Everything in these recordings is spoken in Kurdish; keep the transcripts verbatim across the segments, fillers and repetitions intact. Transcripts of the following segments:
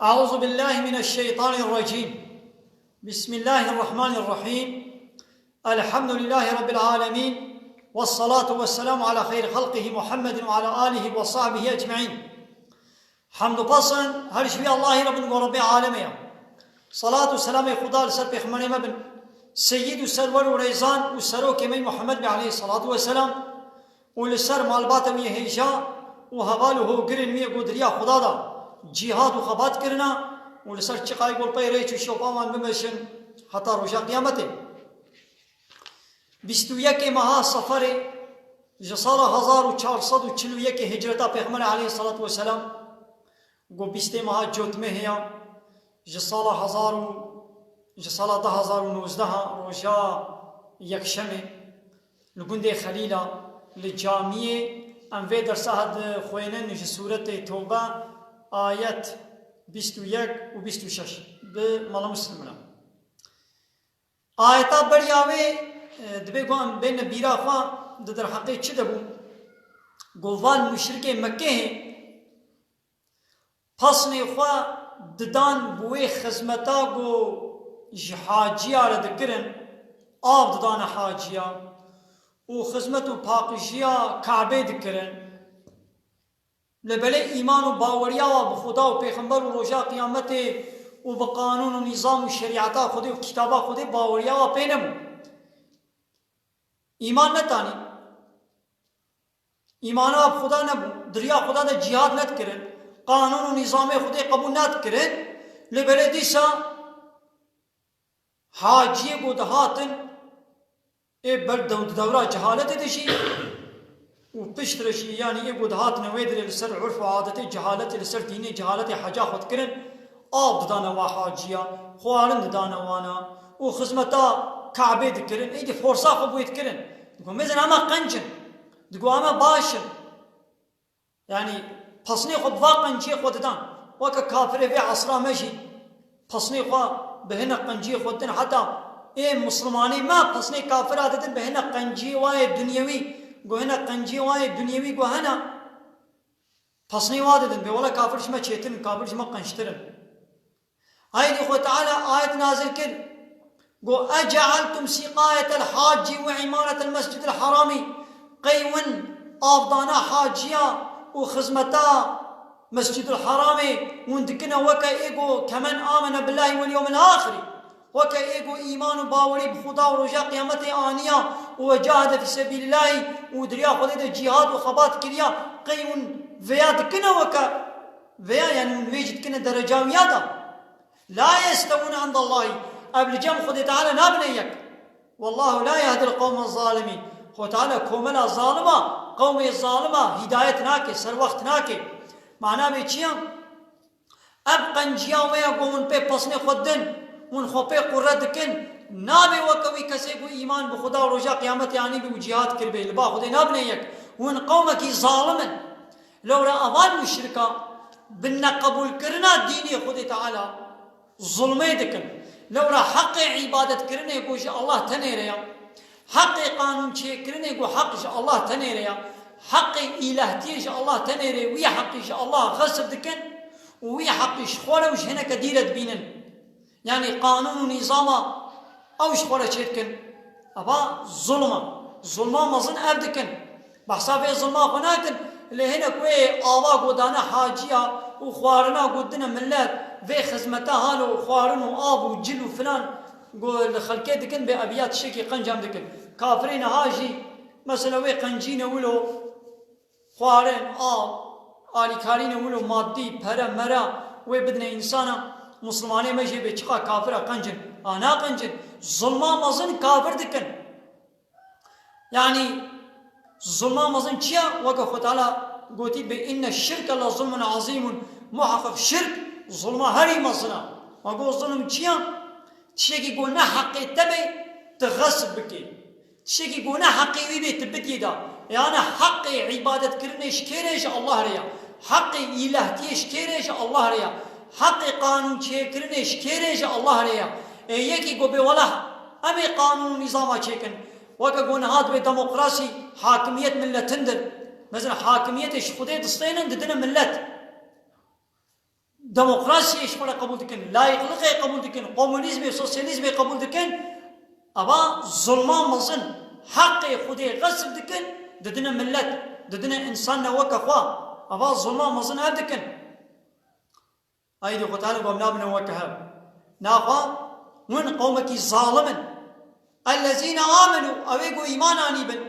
أعوذ بالله من الشيطان الرجيم. بسم الله الرحمن الرحيم. الحمد لله رب العالمين. والصلاة والسلام على خير خلقه محمد وعلى آله وصحبه أجمعين. Hemd û pasan her ji wî Allahî re bin, ku Rebbê alemê ye. Salat û selamê Xuda li ser pêxemberê me bin, seyîd û serwer û rêzan û serokê me Muhammed be aleyhissalatu vesselam, û li ser malbata wî hêja û heval û hogirên wî ku di riya Xuda de cîhad û xebat kirina, û li ser çiqayê ku li pey rêç û şopa wan bimeşin heta roja qiyametê. Bîst û yekê meha Seferê ji sala hezar û çar sed û çil û yekê hicreta Pêxemberê aleyhissalatu vesselam, ku bîstê meha Cotmehê ya, ji sala hezar û, ji sala du hezar û nozdeh, roja yekşemê, li gundê Xelîla, li camiyê, em vê dersa dixwênin ji sûretê Tobe, ayet bîst û yek û bîst û şeş. Bi mala Muslim re. Ayeta beriya wê, e, dibê ku em bêne bîra xwe, di derheqê çi de bû? Ku van muşrikê Mekkehê pesnê xwe didan bi wê xizmeta ku ji haciya re dikirin, av didane haciya û xizmet û paqijiya Kabê dikirin. Lê belê îman û baweriya wa bi Xuda û Pêxember û roja qiyametê û bi qanûn û nîzam û şerîeta Xwedê û kitaba Xwedê baweriya wa pê nebû. Îman netanî. Îmana bi Xuda nebû. Di riya Xuda de cîhad nedikirin. Qanûn û nîzamê Xwedê qebûl nedikirin. Lê belê dîsa haciyê ku dihatin, ê ber dew-, di dewra cehaletê de jî û piştre jî, yanî ê ku dihatine wê dirê li ser urf û adetê cehaletê, li ser dînê cehaletê heca xwe dikirin, av didane wa haciya, xwarin didane wana û xizmeta Kabê dikirin, êdî forsa xwe bi wê dikirin. Digo, mezin, ema qenc in. Digo, ema baş in. Yanî, pesnê xwe bi va qenciyê xwe didan. Weke kafirê vê esra me jî pesnê xwe bi hinek qenciyê xwe didin. Heta ê mislimanê me pesnê kafira didin bi hinek qenciyê wayê dunyewî. Ku hinek qenciyê wayê dunyewî ku hene, pesnê wa didin. Bê wele kafir ji me çêtir in, kafir ji me qenctir in. Aydî Xwe Teala ayet nazil kir, got, "Ece'eltum siqayetel hacci ve imaretel mescidil harami." Qey win avdana haciya û xizmeta Mescidil Haramê win dikine weke ê got, "Kemen amene billahi vel yewmil axiri." Weke ê got, îman û bawerî bi Xuda û roja qiyametê aniya û ve cahede fî sebîlillahî û di riya Xwedê de cîhad û xebat kiriya. Qey win vêya dikine weke Veya, yanî, hûn wê jî dikine dereca wiya de. La yestewûne indallahî. Ev li cem Xwedê Teala nabine yek. Wallahu la yehdil qewme zalimîn. Xwe Teala komela zalima, qewmê zalima hîdayet nake, serwext nake. Mana vê çi ye? Ev qenciya we ya ku hûn pê pesnê xwe din, hûn xwe pê qure dikin, nabe weke wî kesê ku îman bi Xuda û roja qiyametê anîbî û cîhad kiribê. Li ba Xwedê nabine yek. Hûn qewmekî zalim in. Lewra evan muşrika bi neqebûlkirina dînê Xwedê Teala zulmê dikin. Lewra heqê îbadetkirinê ku ji Allah tenê re ya, heqê qanûnçêkirinê ku heq ji Allah tenê re ya, heqê îlehtiyê ji Allah tenê re, wî heqî ji Allah xesib dikin û wî heqî ji xwe re û ji hineke dî re dibînin. Yanî qanûn û nîzama ew ji xwe re çêdikin. Eva zulm e. Zulma mezin ev dikin. Behsa vê zulma xwe nakin. Lê hinek wê ava godane haciya û xwarina godine millet, vê xizmeta halo xwarin û av û cil û filan go li xelkê dikin, bê eviya tiştekî qenc em dikin. Kafirê niha jî mesela wê qencîne wilo. Xwarin, av, alîkarînê wilo madî, pere, mera wê bidine însana, Muslimanê me jê bê çiqa kafira qencin, a naqencin, zulma mezin kafir dikin. Yanî, zulma mezin çi ye? Weke Xwe Teala gotî, bi inne şirke le zulmun azîmun, muheqeq şirk zulma herî mezin e. Ma got zulm çi ye? Tiştekî ku ne heqê te be, tu xesb bikê. Tiştekî ku ne heqê wî bê tu bidiyê de. Yanî heqê îbadetkirinê ji kê re? Ji Allah re ya. Heqê îlehtiyê ji kê re? Ji Allah re ya. Heqê qanûnçêkirinê ji kê re? Ji Allah re ya. Ê yekî ku bê wela em ê qanûn û nîzama çêkin. Weke ku niha dibê demokrasî, hakimiyet milletindir. Mezin hakimiyetê ji Xwedê distênin didine millet. Demokrasiyê ji xwe re qebûl dikin, layîqliqê qebûl dikin, komunîzmê, sosyalîzmê qebûl dikin, eva zulma mezin, heqê Xwedê xesf dikin, didine millet, didine însan ne weke xwe. Eva zulma mezin ev dikin. Aydî Xwe Teala got, "Em nabine weke hev." Naxwe hûn qewmekî zalim in. Ellezîne amenû, ew ê ku îman anîbin,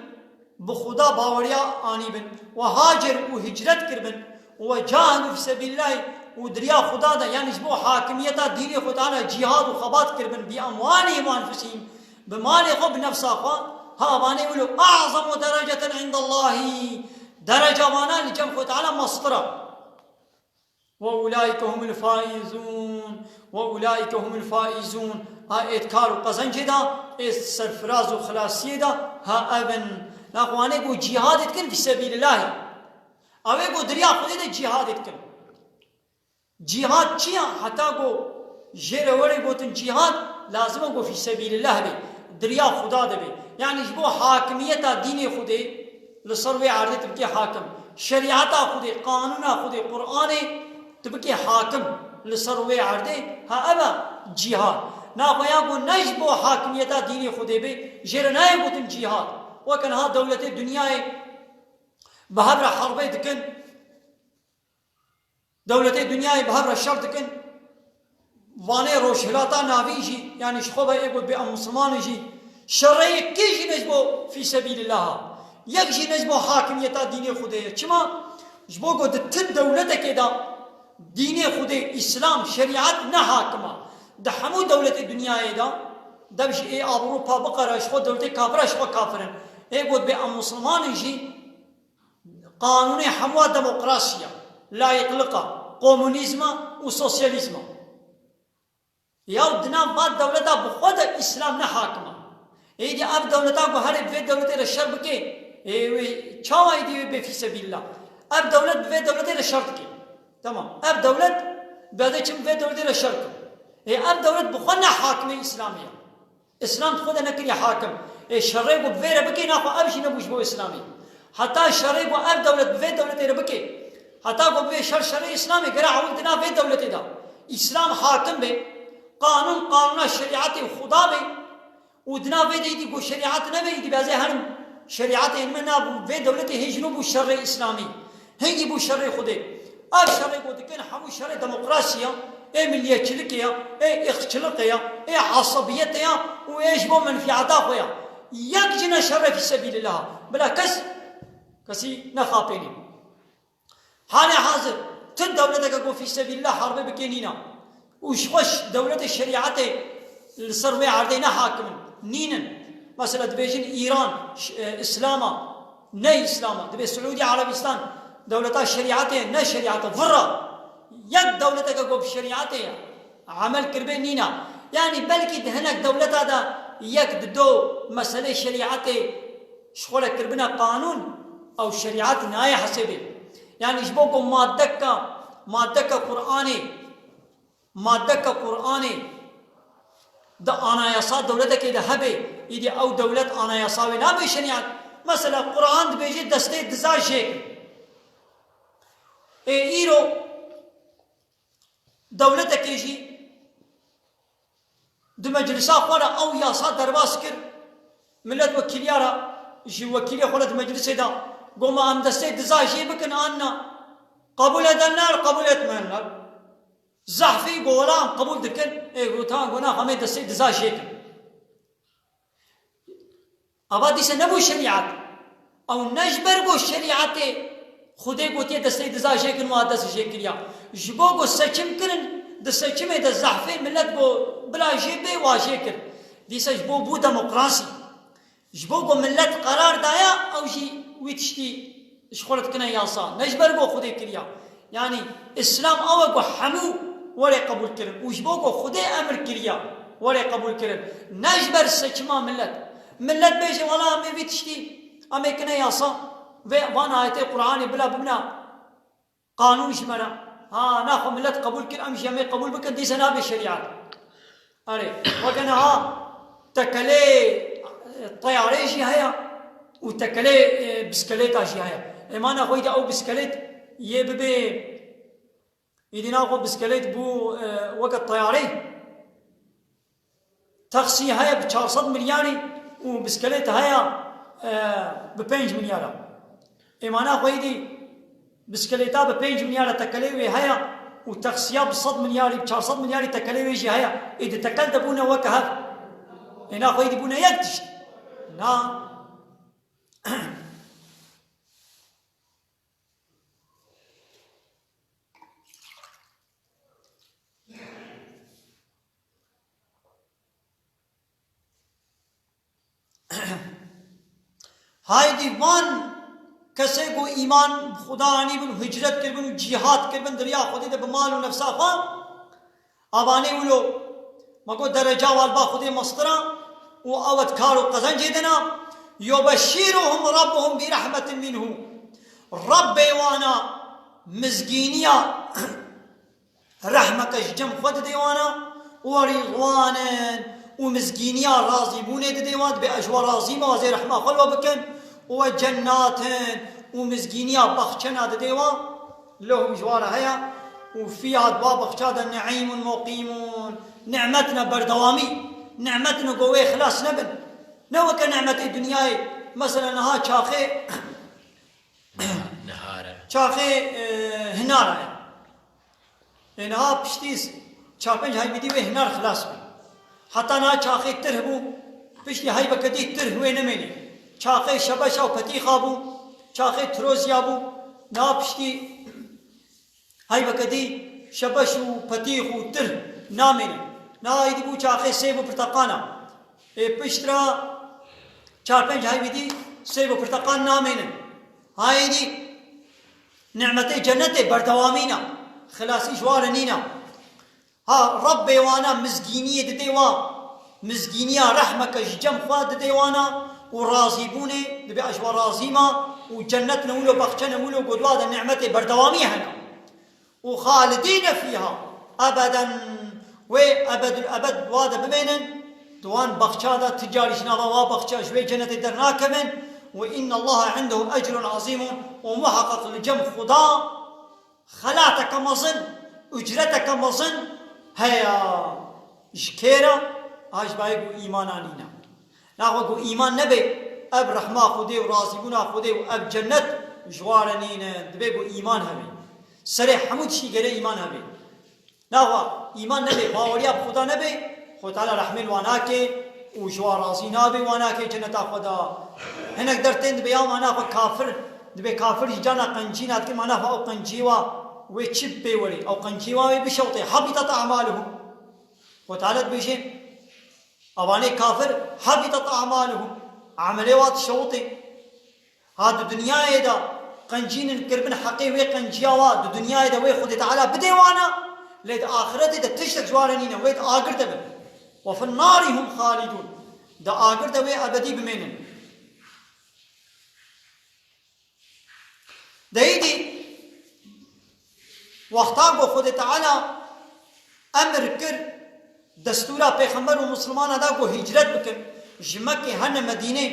bi Xuda baweriya anîbin, we hacer û hicret kiribin, we cahedû fî sebîlillahî, û di riya Xuda de, yanî ji bo hakimiyeta dînê Xwe Teala cîhad û xebat kiribin, bi emwalihim û enfusihim, bi malê xwe, bi nefsa xwe, ha evanê wilo a'zemu dereceten indallahî, dereca vana li cem Xwe Teala mestir e. "Ve ulaîke humul faîzûn, ve ulaîke humul faîzûn." A êdkar û qezencê de, ê serfiraz û xilasiyê de, ha ev in. Naxwe wan ê ku cîhadê dikin fî sebîlillahî. Ew ê ku di riya Xwedê de cîhadê dikin. Cîhad çi ya? Heta ku jê re were gotin cîhad, lazim e ku fî sebîlillah be, di riya Xuda de be. Yanî ji bo hakimiyeta dînê Xwedê li ser wê erdê tu bikê hakim. Şerîeta Xwedê, qanûna Xwedê, Qur'anê tu bikê hakim li ser wê erdê, ha ev e cîhad. Naxwe ya ku ne ji bo hakimiyeta dînê Xwedê be, jê re nayê gotin cîhad. Weke niha dewletê dinyayê bi hev re herbê dikin, dewletê dinyayê bi hev re şer dikin, vanê Rojhilata Navîn jî, yanî ji xwe ve ê got bê em Misilman in jî, şerê yekê jî ne ji bo fî sebîlillah a, yek jî ne ji bo hakimiyeta dînê Xwedê ye. Çima? Ji bo ku di ti dewletekê de dînê Xwedê, Îslam, şerîet ne hakim a. Di hemû dewletê dinyayê de, dev ji ê Ewropa biqere, ji xwe dewletê kafir e, ji xwe kafir in. Ê got bê em Misilman in jî, qanûnê hemû a demokrasî ya, layîqliq a, komunîzm a û sosyalîzm a. Ya di nav va dewleta bi xwe de Îslam ne hakim a. Êdî ev dewleta ku herê bi vê dewletê re şer bike, ê wê çawa êdî wê bê fî sebîlillah? Ev dewlet bi vê dewletê re şer dike. Tamam. Ev dewlet bê de çim vê dewletê re şer kir. Ê ev dewlet bi xwe ne hakimê Îslamê ya. Îslam di xwe de nekiriye hakim. Ê şerê ku bi vê re bike, naxwe ev jî nebû ji bo Îslamê. Heta şerê ku ev dewlet bi vê dewletê re bike, heta ku bibê şer şerê Îslamê, gere ewil di nav vê dewletê de Îslam hakim be, qanûn qanûna şerîetê Xuda be û di nav vê de îdî ku şerîet nebe, îdî bê ez ê herim şerîetê me nabû vê dewletê hêj nû bû şerê Îslamê. Hingî bû şerê Xwedê. Ev şerê ku dikin hemû şerê demokrasî ya, ê milliyetçilikê ya, ê êrqçilikê ya, ê esebiyetê ya û ê ji bo menfîeta xwe ya. Yek jî ne şerê fî sebîlillah. Bila kes, kesî nexapênî. Halê hazir, tu dewleteke ku fî sebîlillah harbe bike nîna. Û ji xwe ş-, dewletê şerîetê li ser wê erdê ne hakim in. Nînin. Mesela dibêjin Îran, ş-, e, Îslam a. Ne Îslam a. Dibê Siûdî Erebistan dewleta şerîetê ye, ne şerîet e. Virra. Yek dewleteke ku bi şerîetê ye, emel kiribê nîna. Yanî belkî di hinek dewleta de yek di do meselê şerîetê ji xwe re kiribine qanûn, ew şerîet nayê hesêbê. Yanî ji bo ku maddeka, maddeka Qur'anê, maddeka Qur'anê di anayasa dewletekê de hebe, îdî ew dewlet anayasa wê nabe şerîet. Mesela Qur'an dibêje destê diza jê kin. Ê îro dewletekê jî di meclisa xwe re ew yasa derbas kir. Millet wekîliya re ji wekîlê xwe re di meclisê de got, "Ma em destê diza jê bikin an na?" Qebûl edenler, qebûl etmeyenler. Zehfî got, "Wela em qebûl dikin." Ê got, "Tamam," got, "Naxwe em ê destê diza jê kin." Ava dîse nebû şerîet. Ew ne ji ber ku şerîetê Xwedê gotiye destê diza jê kin, wa dest jê kiriya. Ji bo ku seçim kirin, di seçimê de zehfê millet got bila jê bê, wa jê kir. Dîse ji bo bû demokrasî. Ji bo ku millet qerar daye, ew jî wî tiştî ji xwe re dikine yasa. Ne ji ber ku Xwedê kiriya. Yanî Îslam ew e ku hemû were qebûl kirin. Û ji bo ku Xwedê emir kiriya, were qebûl kirin. Ne ji ber seçima millet. Millet bêje, "Wela em ê vî tiştî, em ê kine yasa. Vê van ayetê Qur'anê bila bibina qanûn ji me re." Ha, naxwe millet qebûl kir, em jî em ê qebûl bikin, dîse nabe şerîet. Erê, weke niha tekelê, e, teyarê jî heye û tekelê, e, biskelêta jî heye. Ê ma naxwe îdî ew biskelêt yê bibe, Îdî naxwe biskelêt bû, e, weke teyarê. Taksî heye bi çar sed milyarî û biskelêt heye, e, bi pênc milyara. Ê mana xwe îdî biskelêta bi pênc milyara tekelê wê heye û taksiya bi sed milyarî, bi çar sed milyarî tekelê wê jî heye. Êdî tekel de bûne weke hev. Ê naxwe îdî bûne yek tişt. Na. Haydî van kesê ku îman bi Xuda anîbin û hicret kiribin û cîhad kiribin di riya Xwedê de bi mal û nefsa xwe, a vanê wilo, me got dereca wan ba Xwedê mestir a û ew di kar û qezencê de ne. Yubeşşiruhum Rabbuhum bi rahmetin minhu. Rabbê wana mizgîniya rehmeke ji cem xwe didê wana û rîdwanen û mizgîniya razîbûnê didê wan, dibê ez ji we razî me, ez ê rehma xwe li we bikim û we cennatin û mizgîniya baxçena didê wan, lehum ji wan re heye û fiha di wa baxça de neîmun muqîmun, nimetine berdewamî, nimetine ku wê xilas nebin. Ne weke nimetê dinyayê, mesela niha çaxê Nihare. Çaxê, e, hinara ye. Ê niha piştî s-, çar pênc heybidî wê hinar xilas bû. Heta niha çaxê tirh bû, piştî heybeke dî tirh wê nemênê. Çaxê şebeşa û petîxa bû, çaxê tirozya bû, niha piştî heybeke dî şebeş û petîx û tirh namênin. Niha êdî bû çaxê sêv û pirteqana. Ê pişt re çar pênc heybidî sêv û pirteqan namênin. Ha êdî Nimetê cenetê berdewamî ne. Xilasî ji wan re nîne. Ha, Rebbê wana mizgîniyê didê wan. Mizgîniya rehmeke ji cem xwe didê wana û razîbûnê, dibê ez ji we razî me û cennet ne wilo, baxçe ne wilo, ku di wa de nimetê berdewamî hene. Û xalidîne fîha ebeden, wê ebedul ebed wa de bimênin, di wan baxça de ti carî ji nava wa baxça ji wê cenetê dernakevin. Û innallaha indehu ecrun azîmun, û muheqeq li cem Xuda xelateke mezin, ucreteke mezin heye. Ji kê re? A ji bayê ku îman anîne. Naxwe ku îman nebe, ev rehma Xwedê û razîbûna Xwedê û ev cennet ji wan re nîne, dibê ku îman hebe. Serê hemû tiştî gere îman hebe. Naxwe îman nebe, baweriya bi Xuda nebe, Xwedê Teala rehmê li wan nake û ji wan razî nabe, wan nake cenneta xwe de. Hinek der tên dibê ya mana xwe kafir, dibê kafir ji cana qencîna dike, mana xwe ew qenciyê wa wê çi pê werê? Ew qenciyê wa wê bişewtê. Habitat a'maluhum. Xwedê Teala dibêje, Evanê kafir, habitat a'maluhum. Emelê wa dişewitê. Ha di dinyayê de qencînin kirbin heqê wê qenciya wa, di dinyayê de wê Xwedê Teala bidê wana, lê di axiretê de tiştek ji wan re nîne, wê di agir de bin. Ve fin nari hum xalidun. Di agir de wê ebedî bimênin. Deyîdî wexta ku Xwedê Teala emir kir, destûra pêxember û misilmana da ku hicret bikin, ji Mekkê hene Medînê.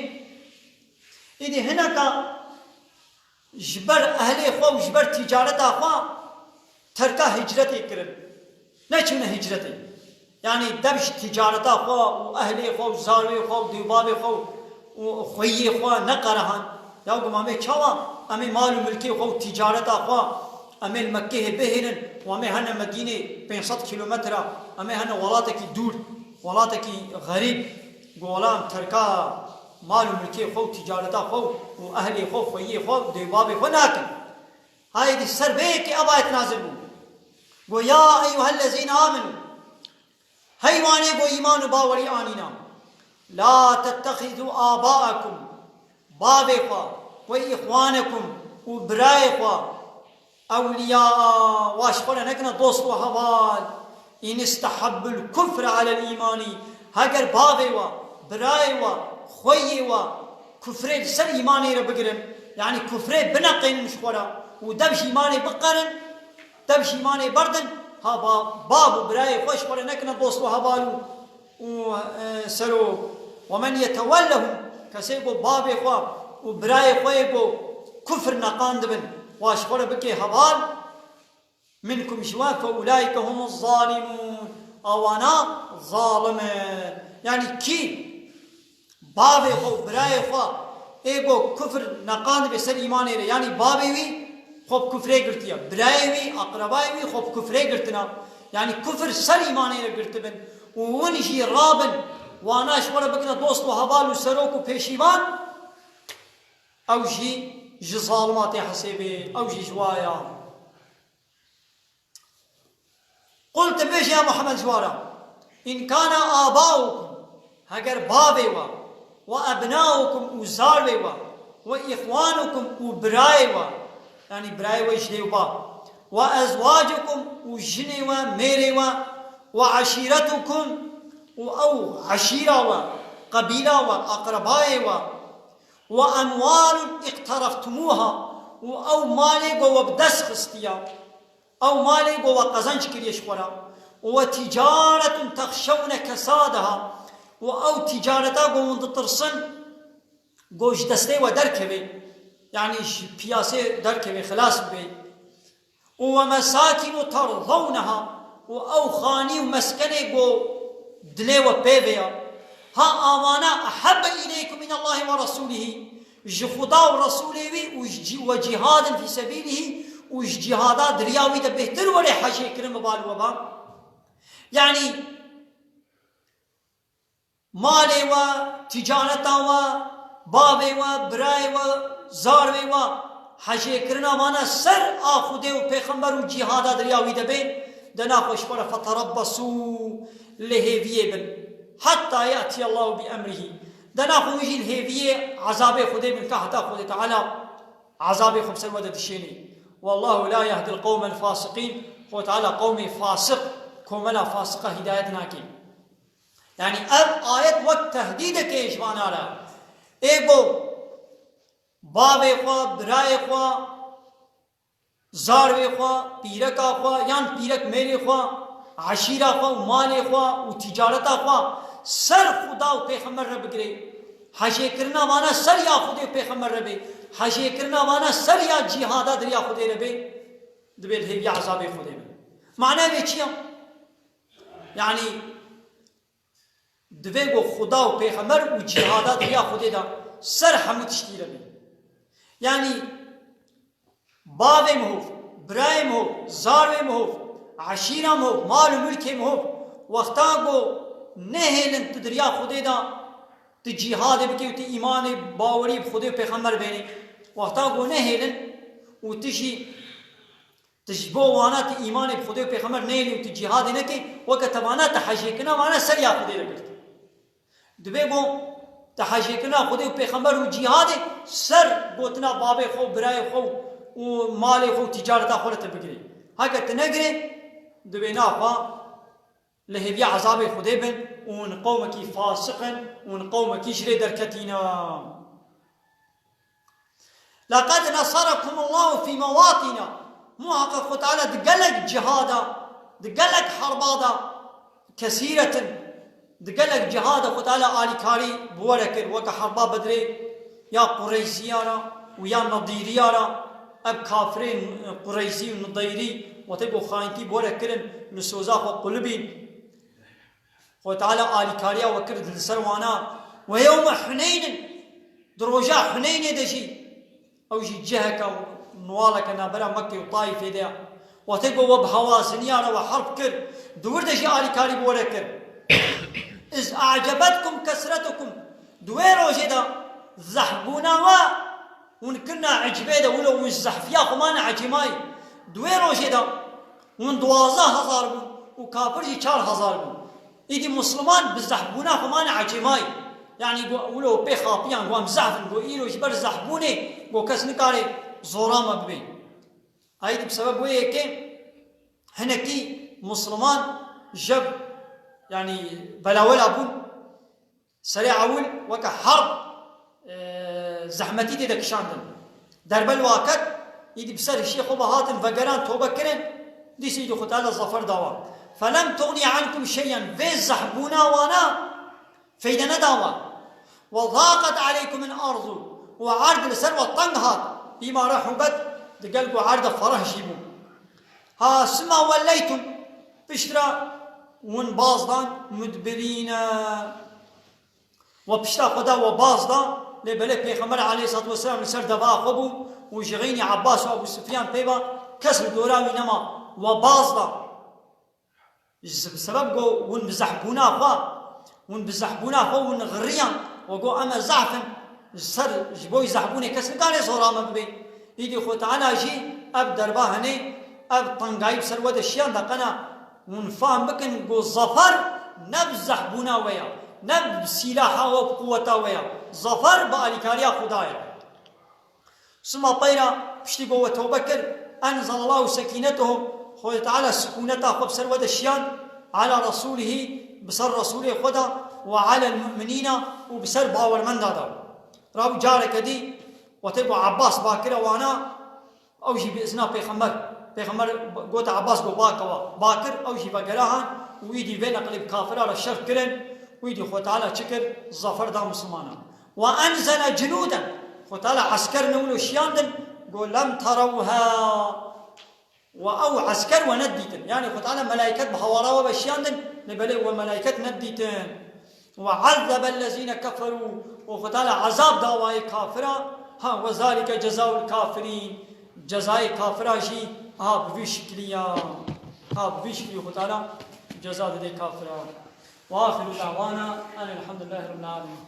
Îdî hineka ji ber ehlê xwe û ji ber tîcareta xwe terka hicretê kirin. Neçûne hicretê. Yanî dev ji tîcareta xwe û ehlê xwe û zarwê xwe û dêwbavê xwe û xweyiyê xwe neqerehan. Ya ku mamê çawa? Em ê mal û milkê xwe û tîcareta xwe em ê li Mekkehê bihêlin û em ê hene Medînê pênc sed kîlometre, em ê hene welatekî dûr, welatekî xerîb, ku wela em terka mal û milkê xwe û tîcareta xwe û ehlê xwe û xweyiyê xwe û dêwbavê xwe nakin. Hayê dî ser vê yekê ev ayet nazil bû. Go, "Ya eyyuhellezîne amenu." Hey wanê go îman û bawerî anîna. "La tettexizû abaakum." Bavê xwe, "Ve îxwanekum." Û birayê xwe, "Ewliyaa." Wa ji xwe re nekine dost û heval. "İn istehabbul kufre alel îmanî." Heger bavê we, birayê we, xweyê we kufrê li ser îmanê re bigirin, yanî kufrê bineqînin ji xwe re û dev ji îmanê biqerin, dev ji îmanê berdin, ha ba-, bav û birayê xwe ji xwe re nekine dost û heval û, û, e, serok. "Ve men yetewellehum", kesê ku bavê xwe û birayê xwe yê ku kufr neqandibin, wa ji xwe re bike heval, منکم ji we fe ulaîke humuz zalimûn. Awana zalim in. Yanî kî bavê xwe û birayê xwe ê ku kufr neqandibe ser îmanê re, yanî bavê wî xwe bi kufrê girtiye, birayê wî, aqrebayê wî xwe bi kufrê girtina, yanî kufr ser îmanê re girtibin û win jî rabin, wana ji xwe re bikine dost û heval û serok û pêşîvan, ew jî ji zalima tê hesêbê, ew jî ji wa ya. Qul, tu bêje ya Muhammed ji wan re, in kana abaukum, heger bavê we, we ebnaukum û zarvê we, we îxwanukum û birayê we, yanî birayê we ji dê û bav, we ezwacukum û jinê we, mêrê we, we eşîretukum û ew eşîra we, qebîla we, aqrebayê we, we emwalun iqteraftumuha û ew malê ku we bi dest xistiya, ew malê ku we qezenc kiriye ji xwe re, û we ticaretun texşewne kesadaha, û ew ticareta ku hûn ditirsin ku ji destê we derkeve, yanî ji piyasê derkeve, xilas bibe. û we mesakînu terdewneha, û ew xanî û meskenê ku dilê we pê ve ya. Ha awana ehebbe îleykum minallahî we resûlihî, ji Xuda û Resûlê wî û ji cî-, we cîhadin fî sebîlihî û ji cîhada di riya wî de bêhtir were hejê kirin bi bal we ba. Yanî malê we, ticareta we, bavê we, birayê we, zarvê we, hejêkirina vana ser a Xwedê û Pêxember û cîhada di riya wî de bê, de naxwe ji xwe re feterebbesû, li hêviyê bin. Heta ye'tiyallahu bi emrihî. De naxwe wî jî li hêviyê ezabê Xwedê bin, ka heta Xwedê Teala ezabê xwe bi ser we de dişênê. Wallahu la yehdil qewmel fasiqîn. Xwedê Teala qewmê fasiq, komela fasiqa hidayet nake. Yanî ev ayet wek tehdîdekê ji vana re. Ê ku bavê xwe, birayê xwe, zarvê xwe, pîreka xwe yan pîrek mêrê xwe, eşîra xwe û malê xwe û ticareta xwe ser Xuda û Pêxember re bigire. Hejêkirina vana ser ya Xwedê û Pêxember re bê. Hejêkirina vana ser ya cîhada di riya Xwedê re bê. Dibê li hêviya ezabê Xwedê bin. Mane vê çi ya? Yanî divê ku Xuda û Pêxember û cîhada di riya Xwedê de ser hemû tiştî re bê. Yanî bavê min hov, birayê min hov, zarvê min hov, eşîra min hov, mal û milkê min hov, wexta ku nehêlin tu di riya Xwedê de tu cîhadê bikî û tu îmanê bawerî bi Xwedê û Pêxember bênî, wexta ku nehêlin û tu jî Tu ji bo wana tu îmanê bi Xwedê û Pêxember neyêlî û tu cîhadê nekî, weke te vana te hejêkirina vana ser ya Xwedê re girt. Divê ku te hejêkirina Xwedê û Pêxember û cîhadê ser gotina bavê xwe û birayê xwe û malê xwe û ticareta xwe re te bigirê. Heke tu negirê, divê naxwe li hêviya ezabê Xwedê bin û hûn qewmekî fasiq in û hûn qewmekî ji rê derketî ne. لقد نصركم الله في مواطن. Muhaqqeq Xwe Teala di gelek cihada, di gelek herba de, kesîretin, di gelek cihada Xwe Teala alîkarî bi we re kir, weke herba Bedrê ya Qureyziya re û ya Nedîriya re, ev kafirên Qureyzî û Nideyrî, wextê ku xayintî bi we re kirin, li soza xwe qulibîn. Xwe Teala alîkariya we kir li ser wana. Ve yewme Huneynin, di roja Huneynê de jî, ew jî ciheke û niwaleke navbera Mekkê û Taîfê de ye. Wextê ku we bi hewaziniya re we herb kir, di wir de jî alîkarî bi we re kir. Iz a'cebetkum kesretukum, di wê rojê de zehfbûna we hûn kirina ecibê de, wilo hûn ji zehfiya xwe mane ecêmayî. Di wê rojê de hûn duwazdeh hezar bûn û kafir jî çar hezar bûn. Îdî Musliman bi zehfbûna xwe mane ecêmayî. Yanî got, wilo pê xapiyan, got, em zehf in, got, îro ji ber zehfbûnê, got, kes nikare zora me bibê. Aydî bi sebeb wê yekê hinekî Musliman jev, yanî belawela bûn. Serê ewil weke herb, e, zehmetî tê de kişandin. Derbel waket, îdî bi ser hişê xwe ve hatin, vegeran, tobe kirin, dîs îdî Xwe Teala zafer dawa. Felem tuxni ankum şey'en, vê zehbûna wana feyde nedawa. Ve zaqet aleykumul ardu, û erd li ser we teng hat, bîma rehubet, digel ku erde fereh jî bû. Ha sima welleytum, piştre hûn baz dan, mudbirîne. We pişta xwe da, we baz da, lê belê Pêxember aleyhissalatu vesselam li ser deva xwe bû û ji xeynî Abbas û Ebû Sufyan pê ve kes li dora wî nema, we baz da. Ji sebeb ku hûn bi zehbûna xwe, hûn bi zehbûna xwe hûn xiriyan, we got, "Em e zehf in." Ji ser, ji bo zehbûnê kes nikare zora me bibê. Îdî Xwe Teala jî ev derba henê, ev tengayî bi ser we de şiyan de qena hûn fam bikin ku zafer ne bi zehbûna we ya, ne bi sîlaha we, bi quweta we ya. Zafer bi alîkariya Xuda ye. Sima peyra piştî ku we tewbe kir, enzelallahu sekînetehu, Xwedê Teala sikûneta xwe bi ser we de şiyan, ala resûlihî, bi ser Resûlê xwe de, we alel mu'minîna, û bi ser bawermenda de. Rabû careke dî, wextê ku Abbas bakire wana, ew jî bi izna Pêxember, Pêxember gote Abbas ku bakewa, bakir, ew jî vegera han, û îdî vê neqlê bi kafira re şer kirin, û îdî Xwedê Teala çi kir? Zafer da Mislimana. Ve enzele cunûden. Xwe Teala esker ne wilo şiyandin, go lem terewha. Ve ew esker we nedîtin. Yani Xwe Teala melaiket bi hawara we ve şiyandin, lê belê we melaiket nedîtin. Ve azzebe ellezîne keferû. Û Xwe Teala ezab da wayê kafira. Ha, ve zalike cezaul kafirîn. Cezayê kafira jî, ha, bi vî şiklî ya. Ha, bi vî şiklî Xwe Teala ceza dide kafira. Ve axiru da'wana enelhamdülillahi rabbil alemin.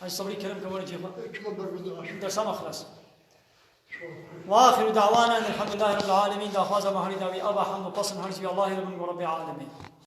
Hacı Sabri Kerem ke were cêxwe. Çima berguzar aşk? Dersa me xilas. Ve axiru da'wana enelhamdülillahi rabbil alemin. Daxwaza me herî dawî ava hamd û pesn herî wî Allahî re bin ku Rabbê alemîn.